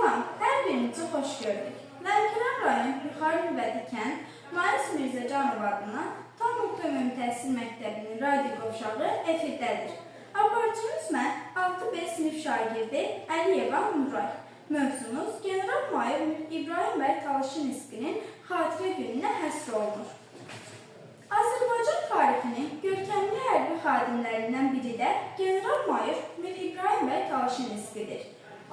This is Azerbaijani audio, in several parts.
Salam, hər birinizi xoş gördük. Lənkəran rayon Yuxarı Nüvədi kənd Mais Mirzəcanov adına tam orta ümumi təhsil məktəbinin radio qovşağı efirdədir. Aparıcınız mən 6B sinif şagirdi Əliyeva Nuray. Mövzumuz General-mayor İbrahim bəy Talışinskinin xatirə gününə həsr olunur. Azərbaycan tarixinin görkəmli hərbi xadimlərindən biri də general-mayor Mir İbrahim bəy Talışinskidir.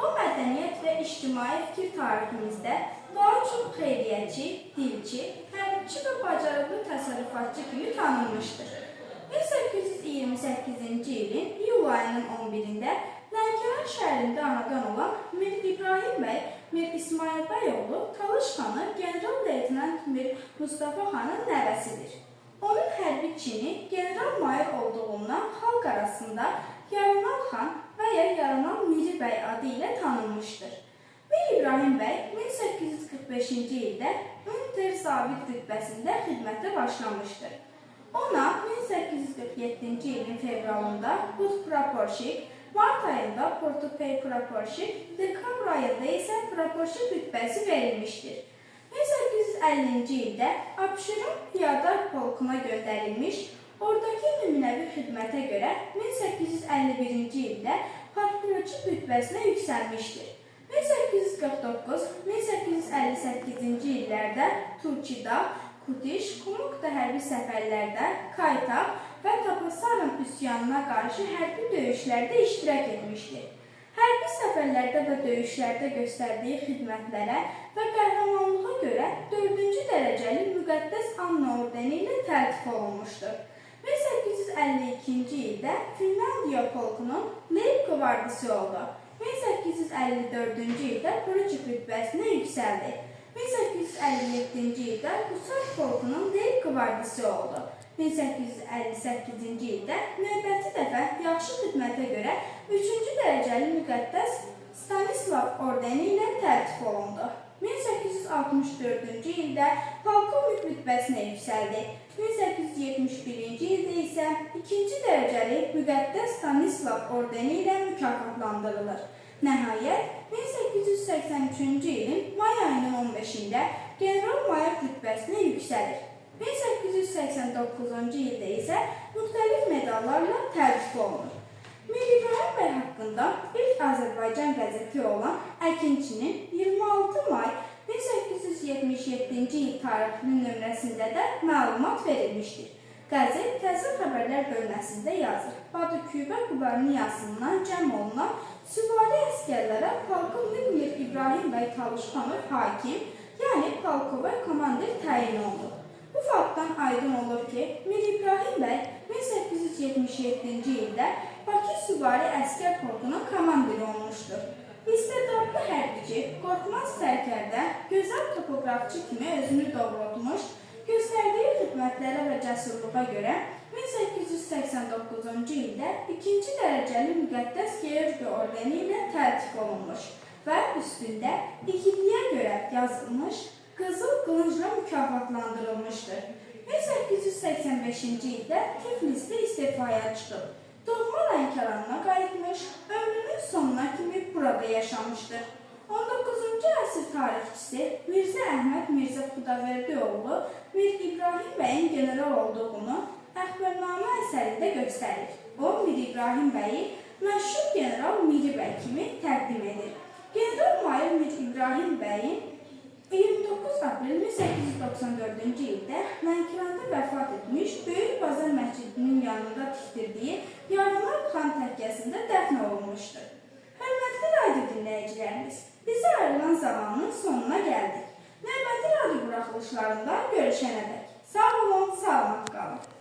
O mədəniyyət və ictimai fikir tariximizdə daha çox xeyriyyəçi, dilçi, hərbçi və bacarıqlı təsərrüfatçı kimi tanınmışdır. 1828-ci ilin iyul ayının 11-də Lənkəran şəhərində anadan olan Mir İbrahim bəy Mir İsmail bəyoğlu Talış xanı general-leytenant Mir Mustafa xanın nəvəsidir. Onun hərbi çini general-mayor olduğundan xalq arasında Yaranal xan və ya Yaranal Miri bəy adı ilə tanınmışdır. Mir İbrahim bəy 1845-ci ildə unter-zabit rütbəsində xidmətə başlamışdır. Ona 1847-ci ilin fevralında podpraporşik, mart ayında portopey praporşik, dekabr ayında isə praporşik rütbəsi verilmişdir. 1850-ci ildə Abşeron piyada polkuna göndərilmiş, oradakı nümunəvi xidmətə görə 1851-ci ildə podporuçik rütbəsinə yüksəlmişdir. 1849-1858-ci illərdə Turçida, Kutiş, Kumukda hərbi səfərlərdə, Kaytaq və Tabasaran üsyanına qarşı hərbi döyüşlərdə iştirak etmişdir. Hərbi səfərlərdə və döyüşlərdə göstərdiyi xidmətlərə və qəhrəmanlığa görə 4-cü dərəcəli Müqəddəs Anna ordeni ilə təltif olunmuşdur. 1852-ci ildə Finlandiya polkunun leyb-qvardisi oldu. 1854-cü ildə poruçik rütbəsinə yüksəldi. 1857-ci ildə Qusar polkunun leyb-qvardisi oldu. 1858-ci ildə növbəti dəfə yaxşı xidmətə görə 3-cü dərəcəli Müqəddəs Stanislav ordeni ilə təltif olundu. 1864-cü ildə polkovnik rütbəsinə yüksəldi. 1871-ci ildə isə 2-ci dərəcəli Müqəddəs Stanislav ordeni ilə mükafatlandırılır. Nəhayət, 1883-cü ilin may ayının 15-də general-mayor rütbəsinə yüksəlir. 1889-cu ildə isə müxtəlif medallarla təltif olunur. Mir İbrahim bəy haqqında ilk Azərbaycan qəzeti olan Əkinçinin 26 may 1877-ci il tarixli nömrəsində də məlumat verilmişdir. Qəzet Təzə Xəbərlər bölməsində yazır. Badukübə quberniyasından cəm olunan süvari əsgərlərə polkovnik Mir İbrahim bəy Talışxanov hakim, yəni polkovoy komandir təyin olunub. Bu faktdan aydın olur ki, Mir İbrahim bəy 1877-ci ildə Bakı Süvari Əsgər Polkunun komandiri olmuşdur. İstedadlı hərbiçi, qorxmaz sərkərdə, gözəl topoqrafçı kimi özünü doğrultmuş, göstərdiyi xidmətlərə və cəsurluğa görə 1889-cu ildə 2-ci dərəcəli Müqəddəs Georgi ordeni ilə təltif olunmuş və üstündə igidliyə görə yazılmış qızıl qılıncla mükafatlandırılmışdır. 1885-ci ildə Tiflisdə istefaya çıxıb. Doğma Lənkəranına qayıtmış, ömrünün sonuna kimi burada yaşamışdır. 19-cu əsr tarixçisi Mirzə Əhməd Mirzə Xudaverdioğlu Mir İbrahim bəyin general olduğunu Əxbərnamə əsərində göstərir. O, Mir İbrahim bəyi məşhur general Miri bəy kimi təqdim edir. General-mayor Mir İbrahim bəyin 29 aprel 1894-cü ildə Lənkəranda vəfat etmiş, Böyük Bazar məscidinin yanında tikdirdiyi Yaranal xan təkkəsində dəfn olunmuşdur. Hörmətli radio dinləyicilərimiz, bizə ayrılan zamanın sonuna gəldik. Növbəti radio buraxılışlarında görüşənədək sağ olun, salamat qalın.